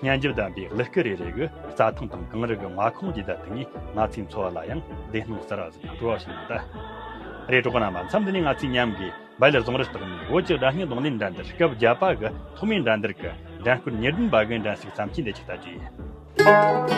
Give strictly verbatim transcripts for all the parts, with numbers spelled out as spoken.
སྙན་འཇེབས་ལྡན་པའི་གླུ་སྐད་རེ་རེ་གིས་རྩྭ་ཐང་དང་གངས་རི་གི་མངའ་ཁོངས་ཀྱི་བརྡ་དེ་ནི་ང་ཚོའི་འཚོ་བ་ལ་ཡང་བདེ་སྣང་གསར་བ་ཟིག་དང་སྤྲོ་བ་བྱིན་ཡོད་ད། རེད། གྲོགས་པོ་རྣམ་པ། མཚམས་འདི་ནས་ང་ཚོས་མཉམ་གི་བལ་རྫོང་རི་སྟག་མའི་བོད་ཀྱི་སྒྲ་སྙན་རྡུང་ལེན་འགྲན་བསྡུར་སྐབས་བརྒྱད་པ་གི་ཐོག་མའི་འགྲན་བསྡུར་གྱི་འགྲན་སྐོར་ཉེར་བདུན་པ་གི་འགྲན་ཞུགས་མཚམས་ཀྱི་འདི་ཆ་ལྟ་རྒྱུ་ཡིན།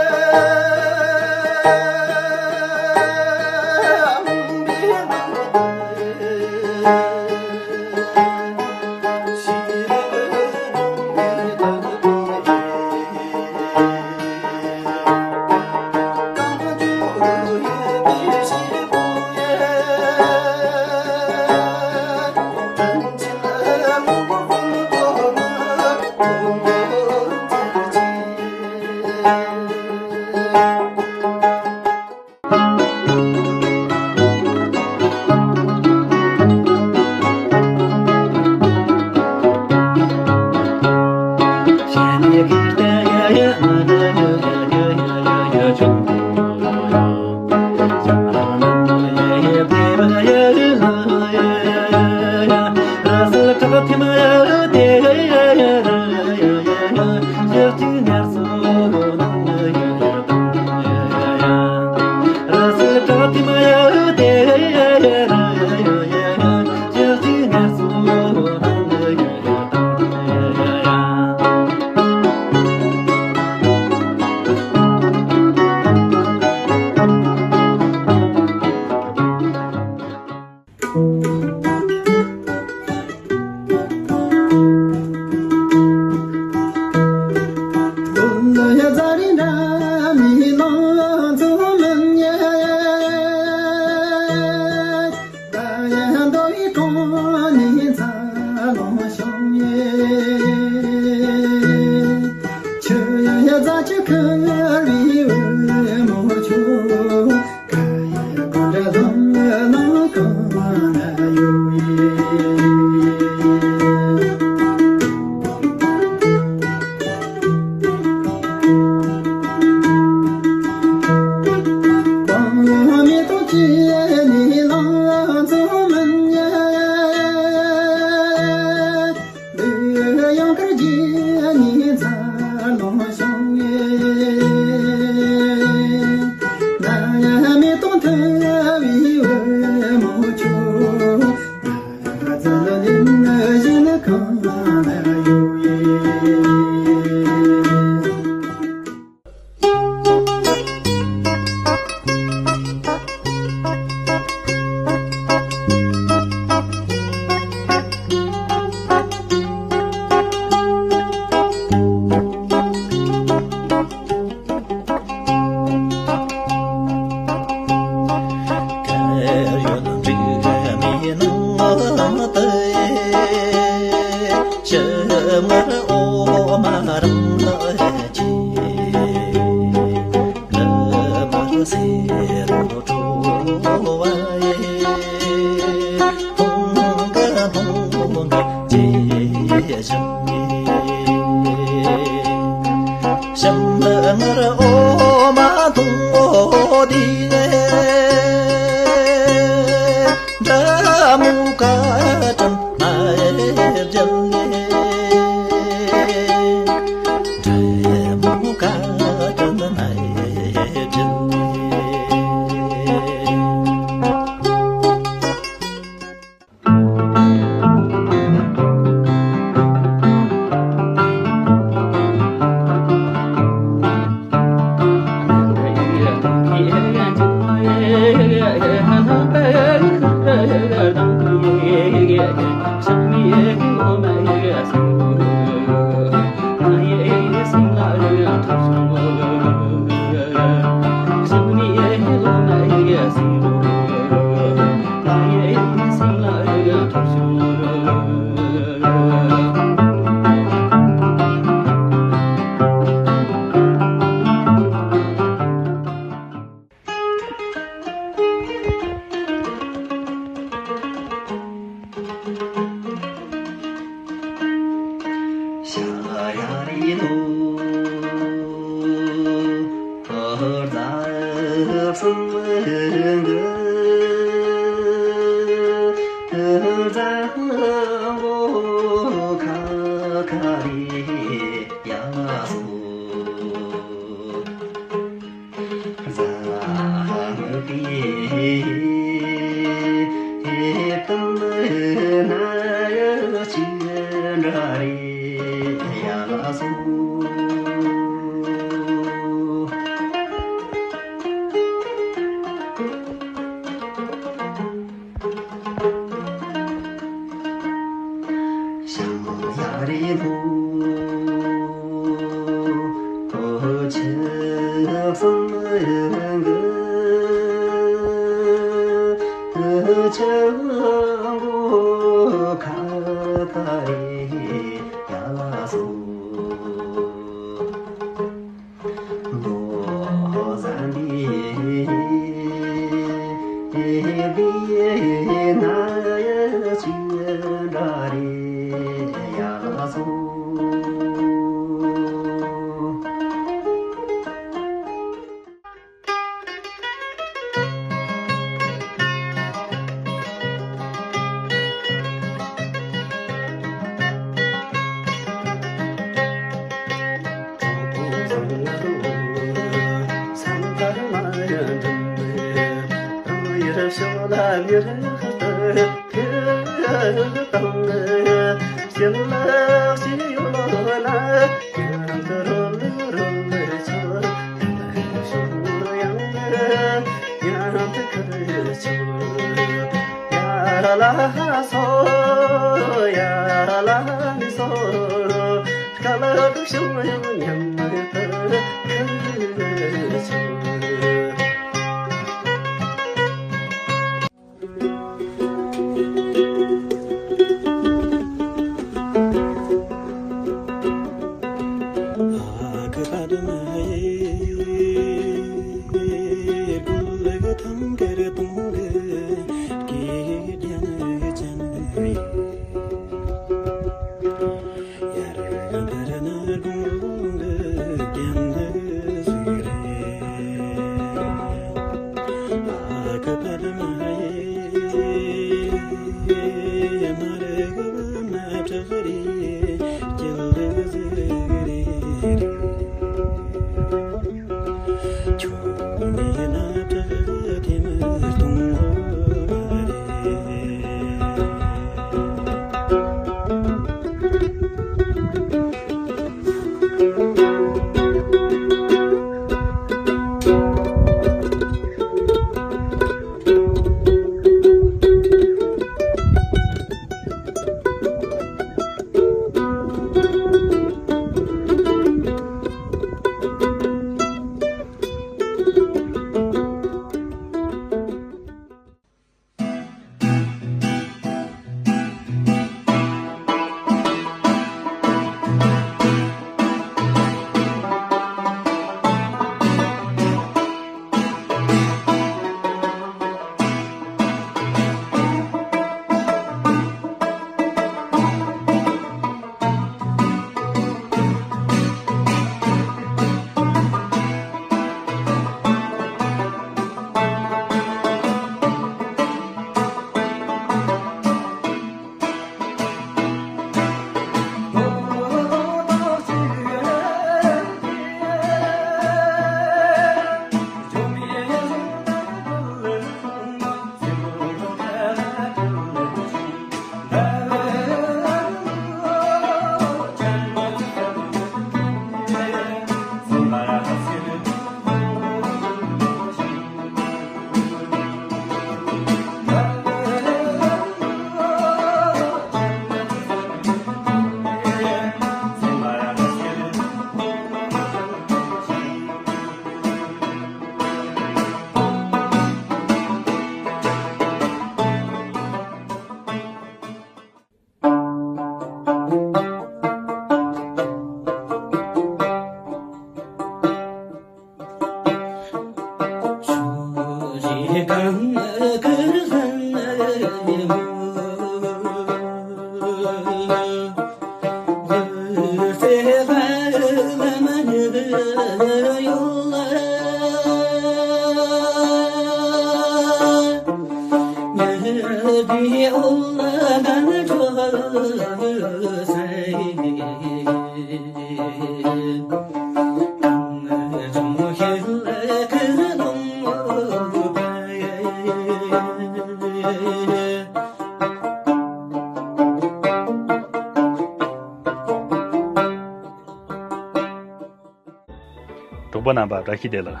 གྲོགས་པོ་རྣམ་པ། བཀྲ་ཤིས་བདེ་ལེགས།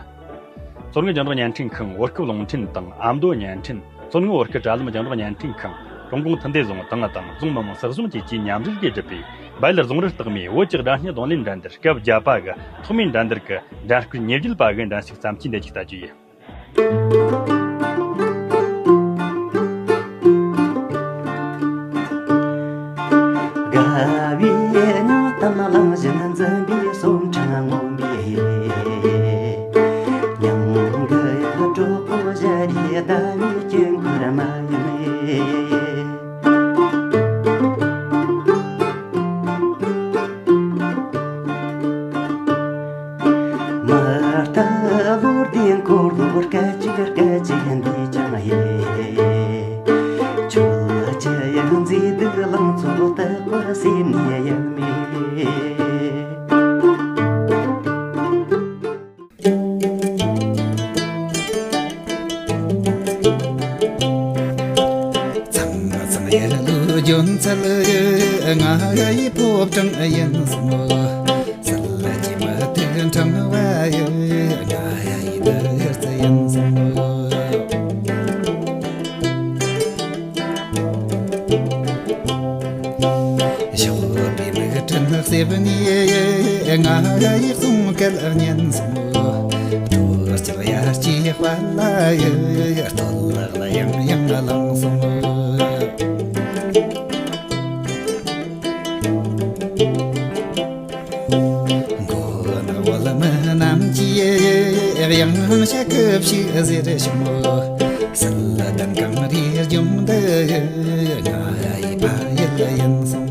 བཙོན་དངུལ་རྒྱང་སྒྲོག་བརྙན་འཕྲིན་ཁང་། བོད་སྐད་རླུང་འཕྲིན་དང་ཨ་མདོ་བརྙན་འཕྲིན། བཙོན་དངུལ་བོད་སྐད་དྲ་ལམ་རྒྱང་སྒྲོག་བརྙན་འཕྲིན་ཁང་། ཀྲུང་གུང་མཐུན་སྡེ་རྫོང་དང་དང་རྫོང་མི་དམངས་སྲིད་གཞུང་བཅས་ཀྱིས་མཉམ་འབྲེལ་གྱིས་བསྒྲུབས་པའི་བལ་རྫོང་རི་རྟགས་མའི་བོད་ཀྱི་སྒྲ་སྙན་རྡུང་ལེན་འགྲན་བསྡུར་སྐབས་བརྒྱད་པ་གི་ཐོག་མའི་འགྲན་བསྡུར་གྱི་འགྲན་བསྐུལ་ཉེར་བརྒྱད་པ་གི་འགྲན་ཞུགས་བརྩམས་ཆོས་འདི་གཅིག་ལྟ་རྒྱུ་ཡིན། དགའ་བའི་ངག་དམ་གླིང་བཞིན་འཛིན་པའི་གསུང་འཕྲིན་མངོན་པའི། མྱང་གི་གྲོགས་པོ་ཞལ་རས་ཟླ་བའི་དཀྱིལ་འཁོར་མ་ཡིན་མེད། མ་ལྟ་བློ་ལྡན་འཁོར་ལོ་སྐད་ཅིག་སྐད་ཅིག་འདི་ཀྱང་ཡིན། ཁྱོད་ཀྱི་ཡང་མཛེས་སྡུག་ལང་ཚོ་དག་པར་སེམས་ནས་ཡལ་མེད། ཚང་མ་ཚང་ཡར་ལོ་རྒྱུན་ཚལ་ང་ཡི་ཕོ་བྲང་ཡིན་སོང་། སལ་ལ་ཅི་མ་དེ་འཕྲང་བ་ཡི་ང་ཡི་དུར་རྩི་ཡིན་སོང་། ཞོགས་པའི་མིག་སྤྲིན་གསེབ་ནས་ང་ཡི་གསུང་སྐད་སྙན་སོང་། སྤྲོ་སྐྱིད་ཡར་སྐྱེ་དཔལ་ལ་ཡི་སྟོད་ལ་ཡང་ཡང་ལངས་སོང་། མགོ་ནག་བོད་མི་རྣམས་ཀྱིས་ཡང་ཞལ་སྐུབས་ཤིག་ཟེར་བྱུང་། སལ་ལ་དང་གངས་རིའི་ལྗོངས་འདི་ང་ཡི་ཕ་ཡུལ་ཡིན་སོང་།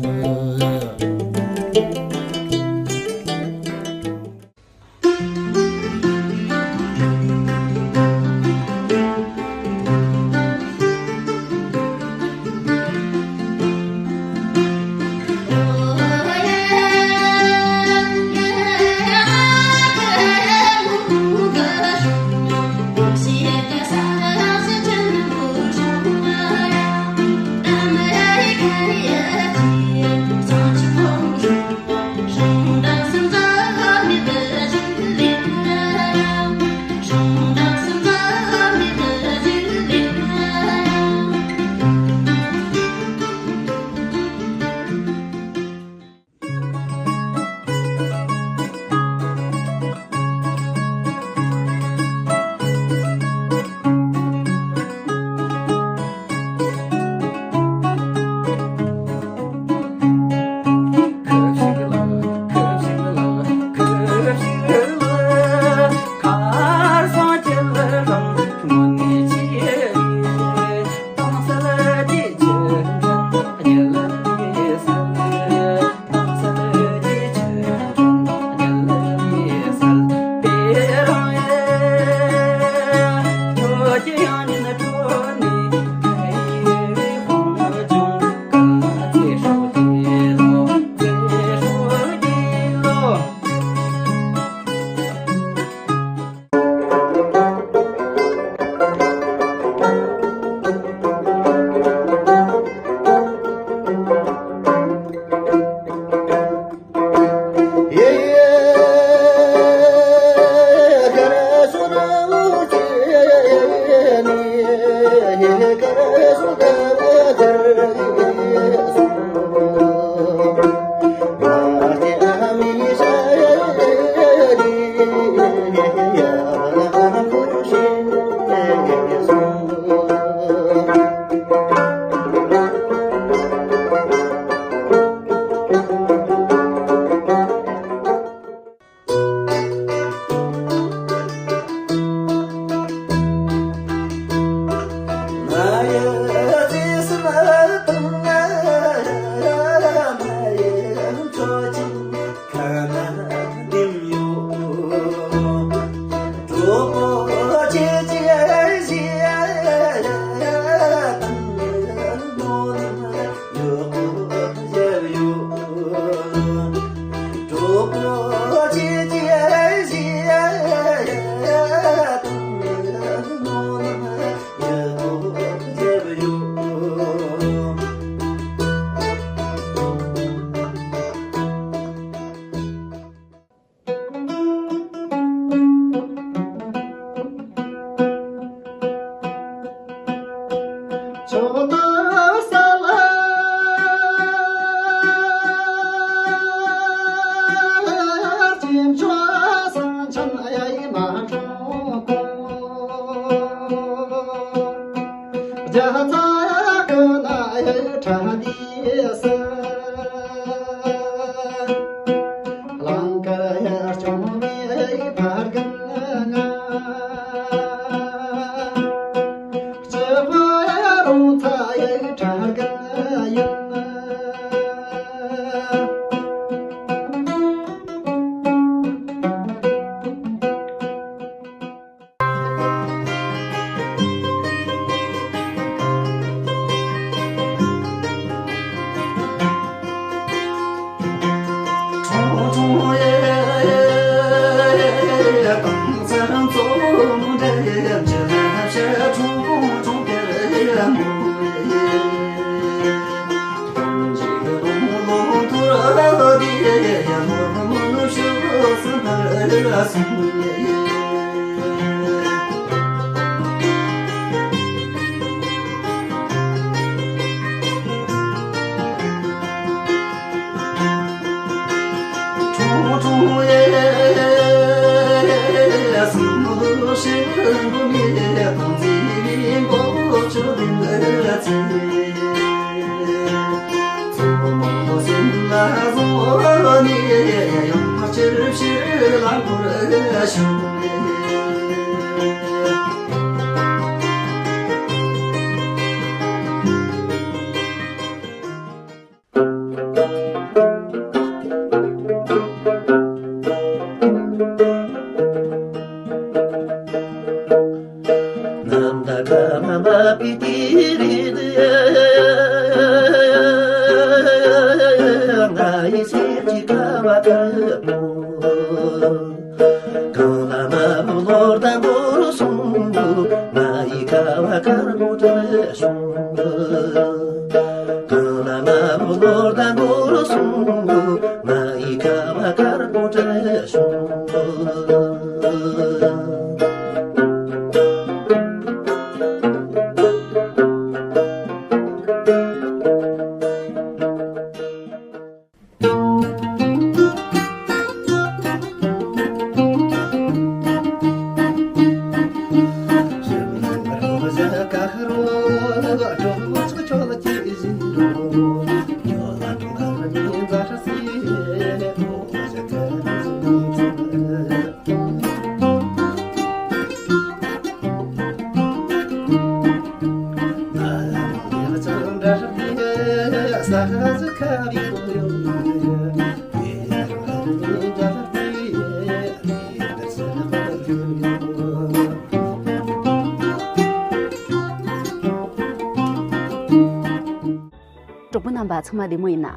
གྲོགས་པོ་རྣམ་པ་ཚང་མ་བདེ་མོ་ཡིན་ན།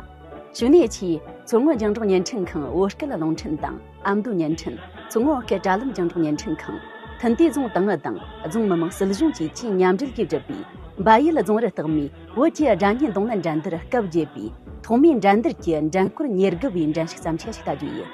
གཞུག་ནས་ཆེས་མཚོ་སྔོན་རྒྱང་སྒྲོག་བརྙན་འཕྲིན་ཁང་བོད་སྐད་རླུང་འཕྲིན་དང་ཨ་མདོ་བརྙན་འཕྲིན། མཚོ་སྔོན་བོད་སྐད་དྲ་ལམ་རྒྱང་སྒྲོག་བརྙན་འཕྲིན་ཁང་། ཐིན་ཏའེ་རྫོང་ཏང་ཨུ་དང་རྫོང་མི་དམངས་སྲིད་གཞུང་བཅས་ཀྱིས་མཉམ་འབྲེལ་གྱིས་བསྒྲུབས་པའི་བལ་ཡུལ་རྫོང་རུ་རྟགས་མའི་བོད་ཀྱི་སྒྲ་སྙན་རྡུང་ལེན་འགྲན་བསྡུར་སྐབས་བརྒྱད་པའི་ཐོག་མའི་འགྲན་བསྡུར་གྱི་འགྲན་སྐོར་ཉེར་དགུ་བའི་འགྲན་ཞུགས་བརྩམས་ཆོས་ཤིག་ལྟ་རྒྱུ་ཡིན།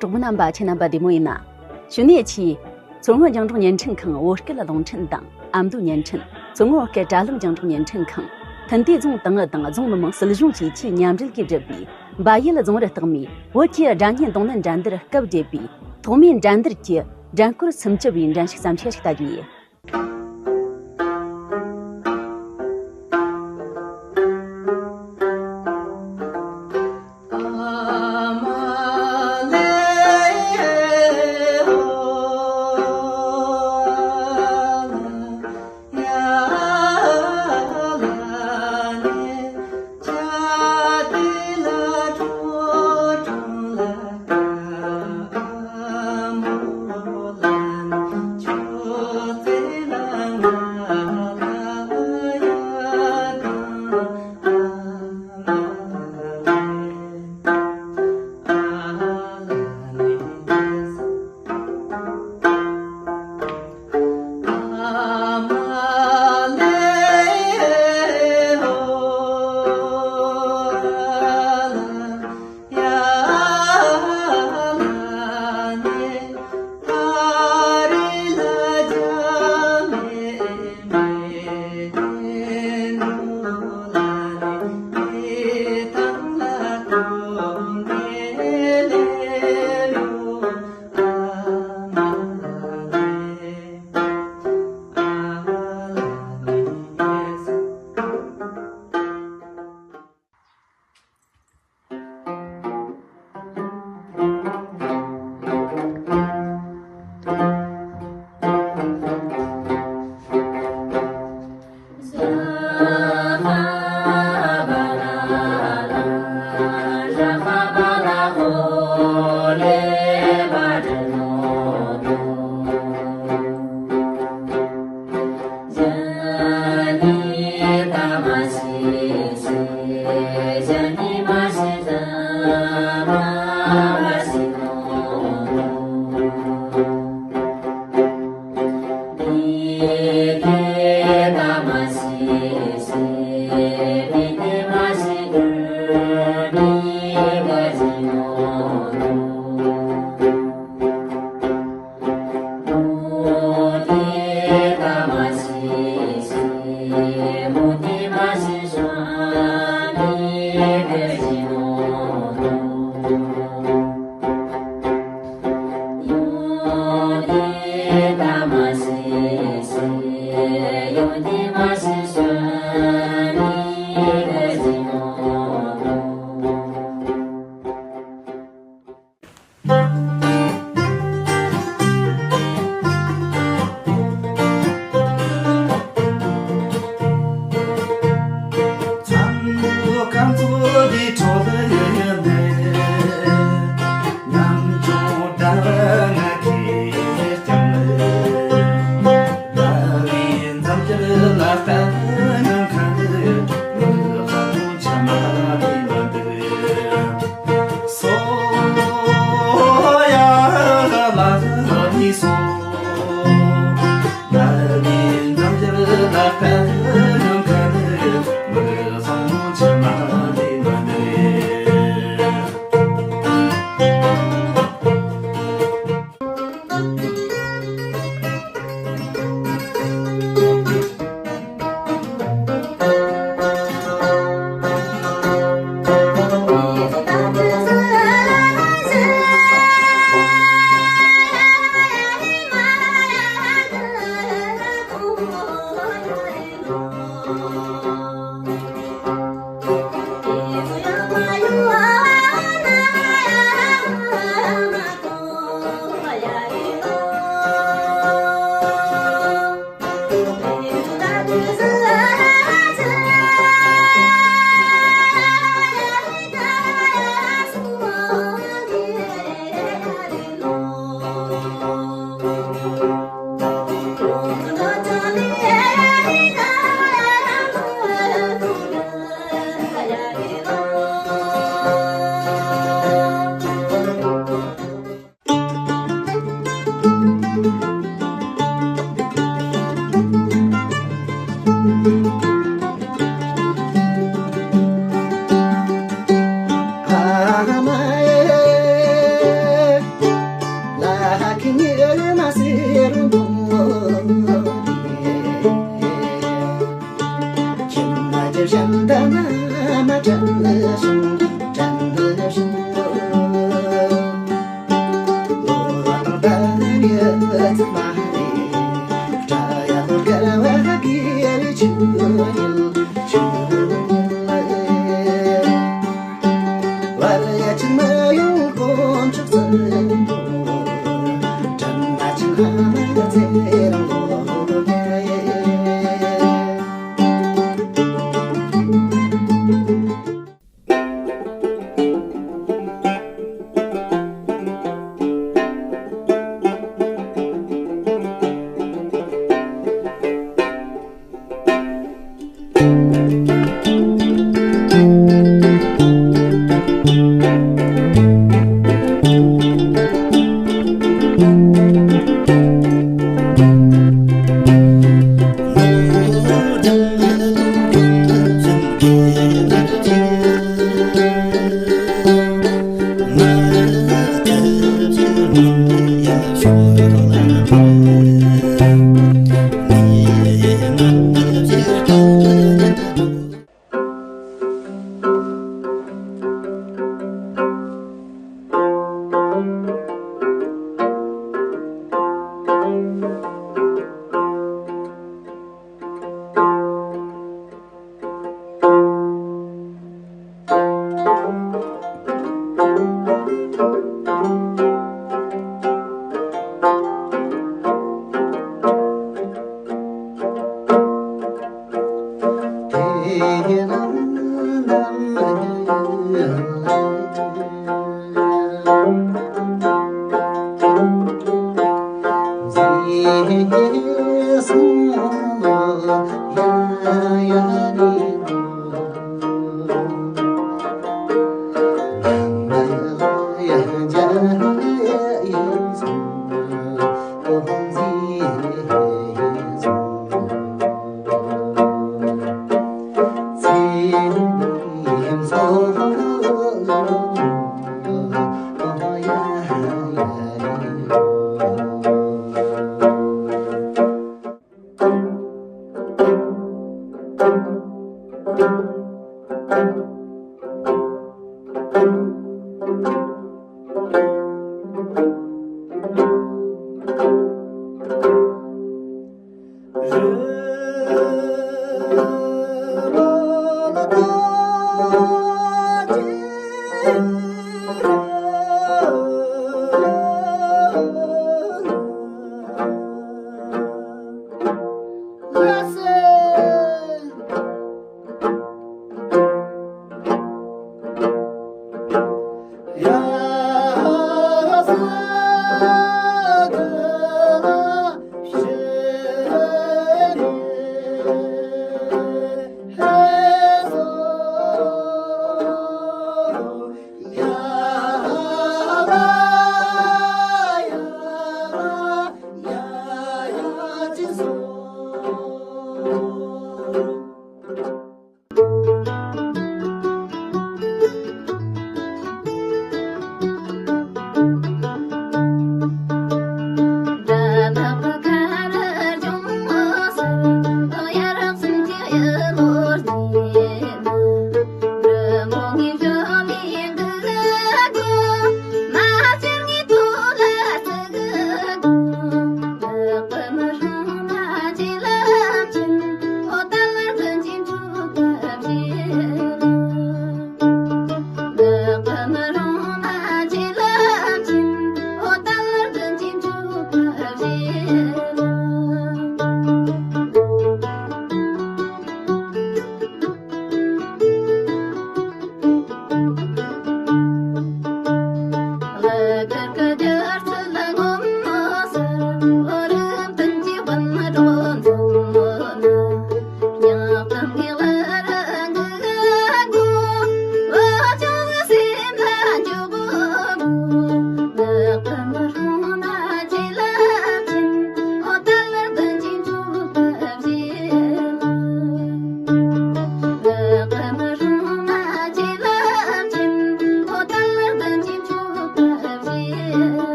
གྲོགས་པོ་རྣམ་པ། ཁྱེད་རྣམ་པ་བདེ་མོ་ཡིན་ན། གཞོན་ནུ་ཡེ་ཆི། མཚོ་སྔོན་རྒྱང་སྒྲོག་བརྙན་འཕྲིན་ཁང་བོད་སྐད་རླུང་འཕྲིན་དང་ཨ་མདོ་བརྙན་འཕྲིན། མཚོ་སྔོན་བོད་སྐད་དྲ་ལམ་རྒྱང་སྒྲོག་བརྙན་འཕྲིན་ཁང་། ཐིན་ཏེ་རྫོང་ཏང་ཨུ་དང་རྫོང་མི་དམངས་སྲིད་གཞུང་བཅས་ཀྱིས་མཉམ་འབྲེལ་གྱིས་བསྒྲུབས་པའི་འབའ་ཡུལ་རྫོང་རི་སྟག་མའི་བོད་ཀྱི་སྒྲ་སྙན་རྡུང་ལེན་འགྲན་བསྡུར་སྐབས་བརྒྱད་པའི་ཐོག་མའི་འགྲན་བསྡུར་གྱི་འགྲན་སྐོར་སུམ་ཅུ་པའི་འགྲན་ཞུགས་བརྩམས་ཆོས་ཤིག་ལྟ་རྒྱུ་ཡིན།